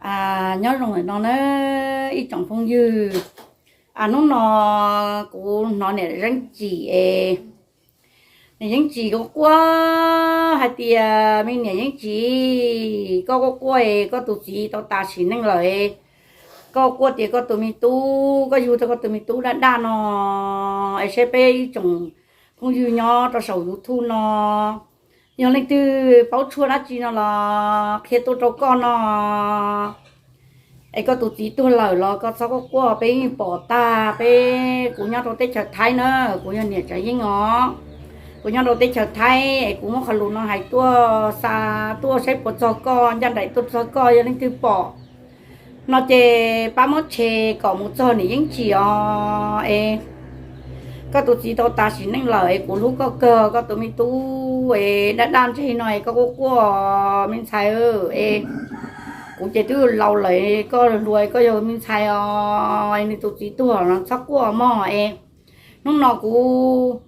Nyob zoo no na ib tsoom phooj ywg, hnub no kuv hnov niam Yeeb Tsim es, niam Yeeb Tsim quaj quaj hais tias, me niam Yeeb Tsim, koj quaj quaj es koj tus txiv tau tas sim neej lawm, koj quaj tias koj tus me tub, koj yug tau koj tus me tub daj daj no, es saib peb ib tsoom phooj ywg nyob rau saum YouTube no, yog leej twg paub tshuaj dab tsi no los qhia tuaj rau koj no. Es koj tus txiv tuag lawm los koj txhob quaj quaj, peb yeej pom tag, peb, kuv nyob rau teb chaws Thaib na, kuv yog niam Tsav Yeeb os. Kuv nyob rau teb chaws Thaib es kuv muab qhov lus no hais tuaj xa tuaj saib puas txog koj, ncaj nraim tuaj txog koj, yog leej twg pom no ces pab muab share kom mus txog niam Yeeb Tsim os. Es koj tus txiv tau tas sim neej lawm es kuv hlub koj kawg, koj tus me tub es daj daj ntseg no es koj quaj quaj, me ntxhais es, kuv ces twb laus lawm, koj hluas koj yog me ntxhais os, nws tus txiv tuag no txhob quaj mog es. Hnub no kuv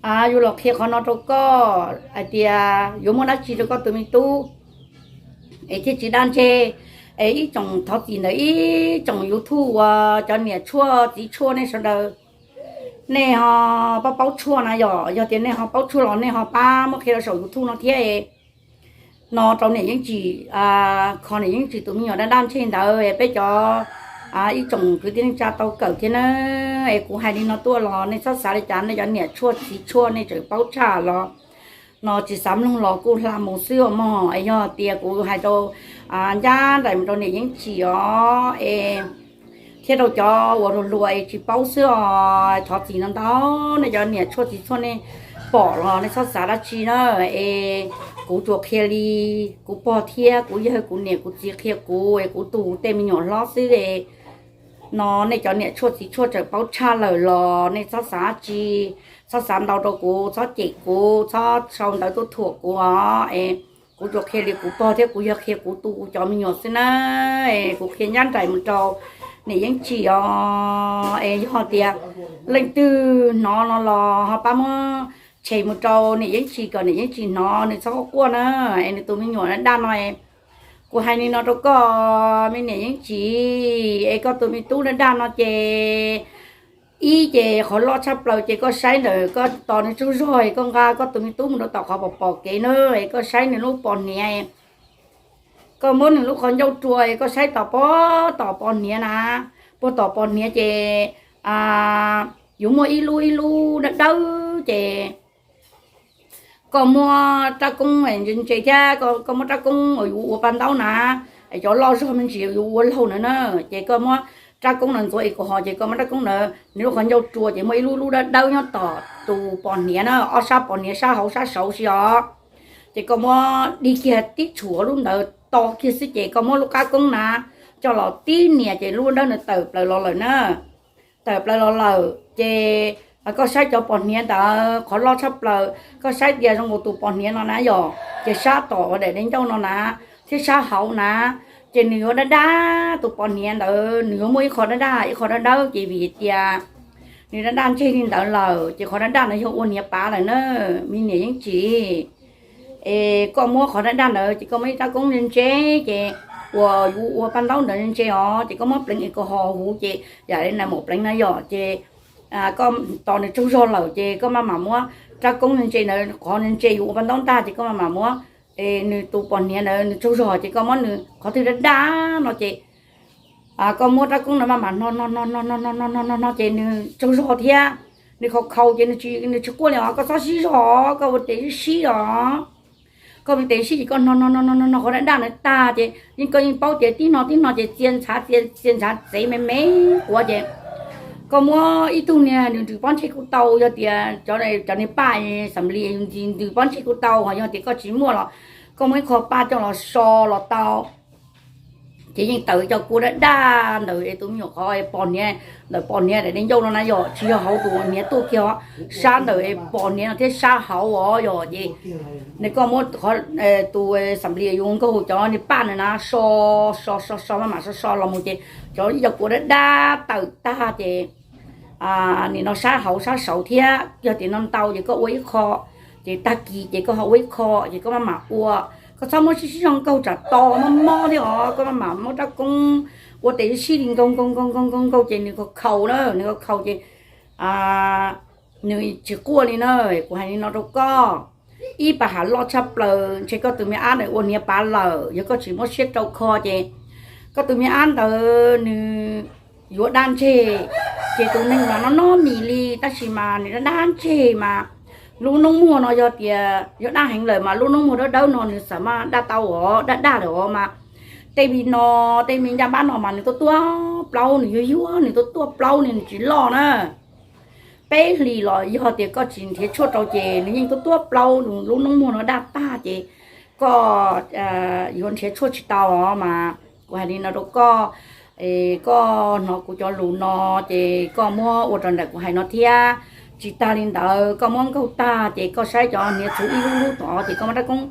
yuav los qhia qhov no rau koj hais tias yuav muaj dab tsi rau koj tus me tub es thiaj tsis daj ntseg. Es ib tsoom thov txim ntawm ib tsoom YouTube uas cov niam tshuaj txiv tshuaj nej sawv daws, nej ho paub paub tshuaj na yom, yog tias nej ho paub tshuaj los nej ho pab muab qhia rau saum YouTube no thiab no rau niam Yeeb Tsim, kho niam Yeeb Tsim tus me nyuam daj daj ntseg ntawd, peb cov ib tsoom kwv tij neej tsa tau kawm thiab na. Es kuv hais li no tuaj los nej txhob xav li cas, nej cov niam tshuaj txiv tshuaj nej tseem paub tshaj los no tsis xav mloog los kuj hla mus xwb os mog. Es yog tias kuv hais rau ncaj nraim mus rau niam Yeeb Tsim os es thiab rau cov uas hluas hluas es tsis paub xwb os, thov txim ntau ntau, nej cov niam tshuaj txiv tshuaj nej pom los nej txhob xav dab tsi na. Es kuv tsuas qhia li kuv pog thiab kuv yawg kuv niam kuv txiv qhia kuv es kuv tu tej me nyuam hlob xwb es no nej cov niam tshuaj txiv tshuaj tseem paub tshaj lawm los nej txhob xav dab tsi, txhob xav ntau rau kuv, txhob cem kuv, txhob sau ntawv tuaj thuam kuv os. Es kuv tsuas qhia li kuv pog thiab kuv yawg qhia kuv tu kuv cov me nyuam xwb na. Es kuv qhia ncaj nraim mus rau niam Yeeb Tsim os. Es yog tias leej twg hnov no los ho pab muab share mus rau niam Yeeb Tsim kom niam Yeeb Tsim hnov nws txhob quaj quaj na. Es nws tus me nyuam daj daj no es kuv hais li no rau koj, me niam Yeeb Tsim, es koj tus me tub daj daj no ces ib ces qhov loj tshaj plaws ces koj saib ntawm koj tos nws tsaug zog es koj nqa koj tus me tub mus rau tom qhov pom pom kev na, es koj saib nws lub pos hniav, koj muab nws lub qhov ncauj rua es koj saib tom pob tom pos hniav na, puag tom pos hniav ces yuav muaj ib lub ib lub dawb dawb ces koj muab rab koob ntse ntse thiab koj muab rab koob uas yus ua paj ntaub na, cov loj zog me ntsis yus ua laug ntawd na, ces koj muab rab koob ntawd ntxuav es kaus hos ces koj muab rab koob ntawd nws lub qhov ncauj rua ces muaj ib lub lub dawb dawb nyob tom tus pos hniav na, ob sab pos hniav sab hauv sab saud si os. Ces koj muab dig kiag tib tshum lub ntawd to kiag xwb ces koj muab lub qab koob na coj los tib nias ces lub dawb ntawd tawm plaws los lawm na. Tawm plaws los lawm ces koj saib cov pos hniav ntawd qhov loj tshaj plaws, koj saib tias zoo nkaus tus pos hniav no na yom, ces sab tom uas daim di ncauj no na, thiab sab hauv na, ces nws yuav daj daj, tus pos hniav ntawd nws yuav muaj ib qho daj daj ib qho dawb dawb ces vim tias nws daj daj ntseg li ntawd lawm ces qhov daj daj no yog ua hniav pav lawm na, me niam Yeeb Tsim. Es koj muab qhov daj daj ntawd ces koj muab ib rab koob ntse ntse ces uas yus ua paj ntaub ntawd ntse ntse os ces koj muab pleev es kaus hos huv ces yam li nais maum pleev na yom ces koj tos nws tsaug zog lawm ces koj maj mam muab rab koob ntse ntawd qhov ntse yus ua paj ntaub ntag ces koj maj mam muab nws tus pos hniav ntawd nws tsaug zog ces koj muab nws qhov twg daj daj no ces koj muab rab koob no maj mam hno hno hno hno hno hno hno hno ces nws tsaug zog thiab nws khau khau ces nws tsis quaj li os, koj txhob sib zog, koj ua tes sib sib os. Koj ua tes sib ces koj hno hno hno hno hno qhov daj daj ntawd tag ces yeej koj yeej paub tias tib hno tib hno ces txia ntshav txia ntshav txev me me quav ces koj muab ib tug niag nws ntws pob ntseg kuj tau, yog tias cov niag paj xam li ntws pob ntseg kuj tau, ho yog tias koj tsis muaj los koj muab ib qho paj coj los so los tau. Ces yeej tawm cov kua daj daj ntawm es tus me nyuam qhov pos hniav, ntawm pos hniav daim di ncauj no na yom, tsis yog hauv tus hniav tuaj kiag os, sab ntawm es pos hniav no thiab sab hauv os yom ces nws koj muab tus xam li yus nkaug cov niag paj ntawd na so so so so maj mam so so los mus ces cov ib co kua daj daj tawm tag ces nim no sab hauv sab saud thiab yog tias no ntau ces koj ua ib qho, ces tag kis ces koj ho ua ib qho ces koj maj mam ua, Koj txhob muab sib sib zog nkaug tsam to mob mob thiab os, koj maj mam muab rab koob ua tes sib li nkaug nkaug nkaug nkaug nkaug nkaug ces nws khaus khaus na, nws khaus khaus ces nws tsis quaj li na. Kuv hais li no rau koj, ib pas ham loj tshaj plaws ntshe koj tus me ab ntawd ua hniav pav lawm, yog koj tsis muab siab rau kho ces koj tus me ab ntawd nws yuav daj ntseg. Ces tus neeg mas no no mis li tab sis mas nws daj daj ntseg mas lub noob muag no yog tias yog daj heev lawm mas lub noob muag dawb dawb no nws xam maj daj tau os, daj daj lawm os mas tej me no, tej me ncaj npab no mas nws tuaj tuaj plaub, nws yuag yuag nws tuaj tuaj plaub ni nws tsis loj na. Peb hlis los yog tias koj tsis nrhiav tshuaj rau ces nws yeej tuaj tuaj plaub, lub noob muag no daj tag ces koj yuav nrhiav tshuaj tsis tau os mas kuv hais li no rau koj. Koj hnov kuv cov lus no ces koj muab ua raws nraim kuv hais no thiab. Tsis tag li ntawd koj muab nkaug tag ces koj saib cov hniav txhuv ib lub lub tod ces koj muab rab koob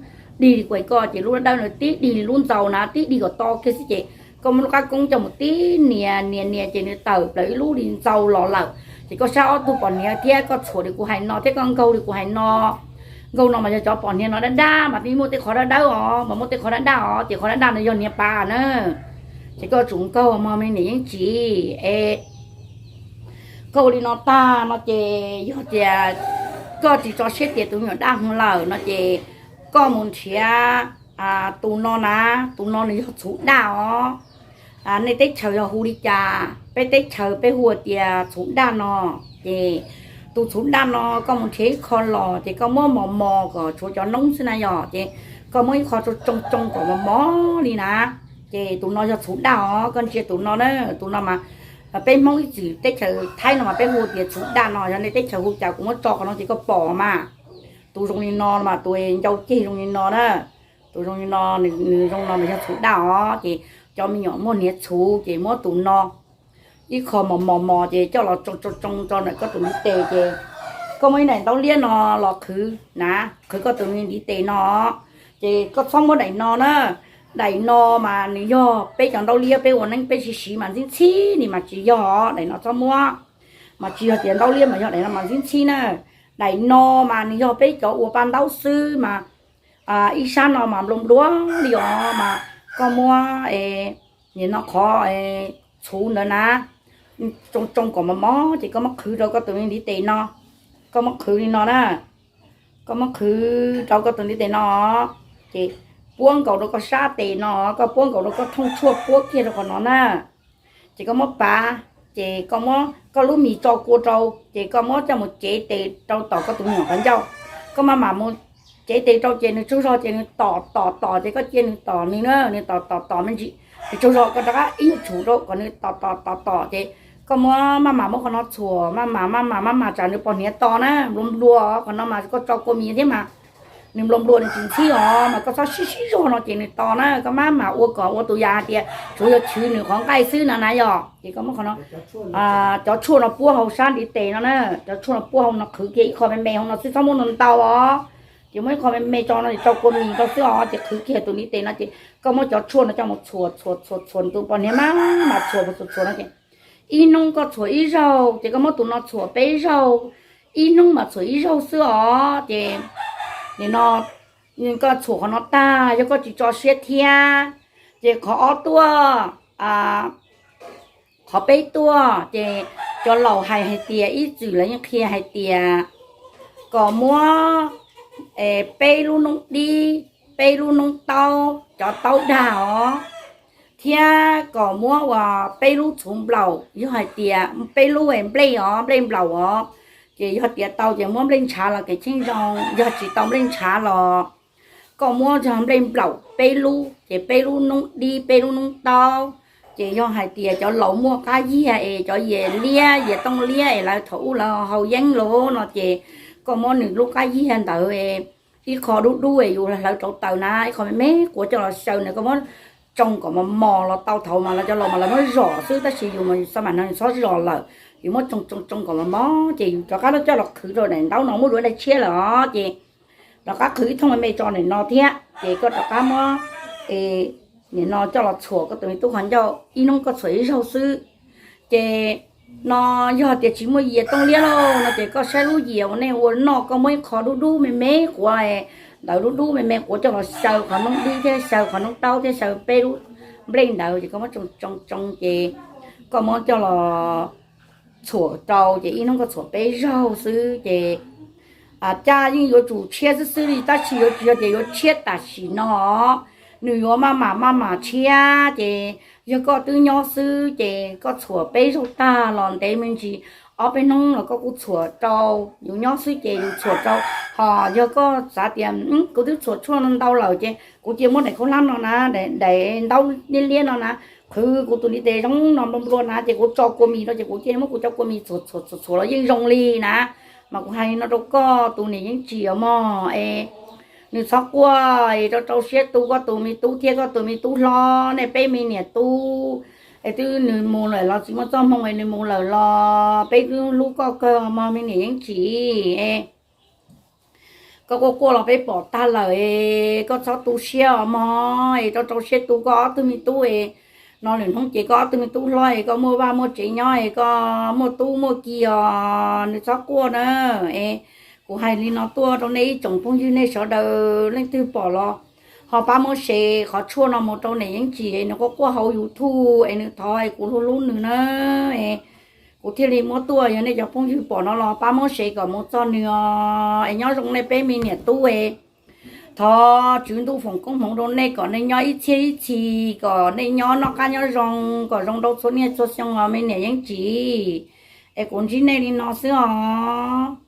dig li kuv hais koj ces lub dawb dawb no tib dig li lub ntxaus na, tib dig kom to kiag xwb ces koj muab lub qab koob coj mus tib nias nias nias ces nws tawm plaws ib lub li ntxaus los lawm. Ces koj saib ob tug pos hniav thiab koj txhuam li kuv hais no thiab koj nkaug li kuv hais no. Nkaug no mas yog cov pos hniav no daj daj mas yeej muaj tej qhov daj dawb os, mas muaj tej qhov daj daj os, ces qhov daj daj no yog hniav pav na. Ces koj tsum nkaug mog me niam Yeej Tsim es koj ua li no tag no ces yog tias koj tsis tso siab tias tus me nyuam daj heev lawm no ces koj mus nrhiav tus no na, tus no nws yog txhuv daj os. Nej teb chaws yog hu li cas? Peb teb chaws peb hu tias txhuv daj no. Ces tus txhuv daj no koj mus nrhiav ib qho los ces koj muab mos mos kom tshuav cov noob xwb na yom, ces koj muab ib qho tsoo tsoo tsoo kom mos mos li na. Ces tus no yog txhuv daj os, koj ntsia tus no na, tus no mas peb Hmoob ib txwm teb chaws Thaib no mas peb hu tias txhuv daj no, yog nej teb chaws hu cas kuv muab tso qhov no ces koj pom mas. Tus zoo li no mas tus ncau ceg zoo li no na, tus zoo li no, nws zoo no mas yog txhuv daj os. Ces cov me nyuam muaj hniav txhuv ces muab tus no ib qho mos mos mos ces coj los tsoo tsoo tsoo tso ntawm koj tus ntiv tes ces koj muab ib daim ntaub liab no los qhwv na, qhwv koj tus ntiv tes no. Ces koj txhob muab daim no na, daim no mas nws yog peb cov ntaub liab peb ua neeb peb siv siv mas ntxhib ntxhib ni mas tsis yog, daim no txhob muab. Mas tsis yog tias ntaub liab mas yog daim no mas ntxhib ntxhib na. Daim no mas nws yog peb cov ua paj ntaub xwb mas ib sab no mas nplua nplua li os mas koj muab nim no qhov txhuv ntawd na, tsoo tsoo kom mos mos ces koj muab qhwv rau koj tus ntiv tes no, koj muab qhwv li no na, koj muab qhwv rau koj tus ntiv tes no, ces puab nkaus rau koj sab tes no, koj puab nkaus rau koj thooj tshuaj puab kiag rau qhov no na. Ces koj muab pav, ces koj muab koj lub mis tso kua rau, ces koj muab coj mus cev tes rau tom koj tus me nyuam qhov ncauj. Koj maj mam mus cev tes rau ces nws tsaug zog ces nws tom tom tom ces koj cia nws tom nws na, nws tom tom tom me ntsis, nws tsaug zog koj rov qab ib nyuag tshum rau kom nws tom tom tom tom ces koj muab maj mam muab qhov no txhuam maj mam maj mam maj mam tsam nws pos hniav to na, nplua nplua qhov no mas koj tso kua mis thiab mas nws nplua nplua nws tsis ntxhib os mas koj txhob sib sib zog no ces nws to na, koj maj mam ua kom ua tus yam hais tias tsuav yog chwv nws qhov nqaij xwb no na yom. Ces koj muab qhov no, cov tshuaj no puab hauv sab ntiv tes no na, cov tshuaj no puab hauv no qhwv kiag ib qho me me hauv no xwb txhob muab ntau os. Ces muab ib qho me me tso no ces tso kua mis rau xwb os, ces qhwv kiag tus ntiv tes no ces koj muab cov tshuaj no coj mus txhuam txhuam txhuam txhuam tus pos hniav maj mam txhuam txhuam txhuam no ces ib hnub koj txhuam ib zaug ces koj muab tus no txhuam peb zaug, ib hnub mas txhuam ib zaug xwb os. Ces nim no koj txhuam qhov no tag yog koj tsis tso siab thiab ces qhov ob tuaj, qhov peb tuaj ces cov laus hais hais tias ib txwm lawv yeej qhia hais tias kom muab peb lub noob dib, peb lub noob taub, cov taub dag os, thiab kom muab uas peb lub txhuv nplaum, yog hais tias peb lub nplej os, nplej nplaum os, ces yog tias tau ces muab nplej ntshav los kev cheeb zoo, yog tsis tau nplej ntshav los koj muab yog nplej nplaum peb lub, ces peb lub noob dib peb lub noob taub. Ces yog hais tias cov laus muaj qab yiag es cov yias liab yias tooj liab es lawv thaum ub lawv haus yeeb los no ces koj muab nws lub qab yiag ntawd ib qho dub dub es yus hlawv rau taws na, ib qho me me quav coj los xyaw nws, koj muab tsoo kom mos mos los tau, thaum mas lawv cov laus mas lawv muab zom xwb tab sis yus mas yus xab mam no yus txhob zom lawm, yus muab tsoo tsoo tsoo kom mos mos ces yus rov qab coj los qhwv rau daim ntaub no muab dua daj tshiab lawm os. Ces rov qab qhwv ib thooj me me tso nim no thiab ces koj rov qab muab nim no coj los txhuam koj tus me tub qhov ncauj, ib hnub koj txhuam ib zaug xwb. Ces no yog tias tsis muaj yias tooj liab lauj no ces koj saib lub yias uas nej ua noj koj muab ib qho dub dub me me quav ntawd dub dub me me quav coj los xyaw qhov noob dib thiab xyaw qhov noob taub thiab xyaw peb lub nplej ntawd ces koj muab tsoo tsoo tsoo ces koj muab coj los txhuam rau ces ib hnub koj txhuam peb zaug xwb ces caj yeej yuav tsum tshiab xwb xwb li tab sis yuav tsis yog tias yuav tshiab tam sim no. Nws yuav maj mam maj mam tshiab ces yog koj twb nyob xwb ces koj txhuam peb zaug tag los ntev me ntsis ob peb hnub los koj kuj txhuam rau. Yus nyob xwb ces yus txhuam rau. Ho yog koj xav tias kuv twb txhuam tshuaj no ntau lawm ces kuv cia muab daim khaub hlab no na, daim ntaub liab liab no na, qhwv kuv tus ntiv tes zoo no nplua nplua na ces kuv tso kua mis rau ces kuv cia muab kuv cov kua mis txhuam txhuam txhuam los yeej zoo li na. Mas kuv hais li no rau koj tus niam yeej tsis mog es nws txhob quaj es rau rau siab tu koj tus me tub thiab koj tus me tub hlob, nej peb me niam tub es twb nws mus lawm los tsis muaj txoj hmoo es nws mus lawm los peb twb hlub koj kawg mog me niam yeej tsis es koj quaj quaj los peb pom tag lawm es koj txhob tu siab os mog es rau rau siab tu koj ob tug me tub es no lwm hnub ces koj ob tug me tub hlob es koj muaj vaj muaj tsev nyob es koj muaj tub muaj ki os, nws txhob quaj na. Es kuv hais li no tuaj rau nej ib tsoom phooj ywg nej sawv daws leej twg pom los ho pab muab share qhov tshuaj no mus rau niam yeej tsis es nws quaj quaj hauv YouTube es nws thov es kuv hlub hlub nws na. Kuv thiaj li muab tuaj, yog nej cov phooj ywg pom no los pab muab share kom mus txog nws os. Es nyob zoo nej peb me niam tub es thov Tswv Ntuj foom koob hmoov rau nej kom nej nyob ib txhiab ib txhis, kom nej nyob noj qab nyob zoo, kom zoo rau txhua niaj txhua xyoo os me niam yeej tsis. Es kuv ntsib nej li no xwb os.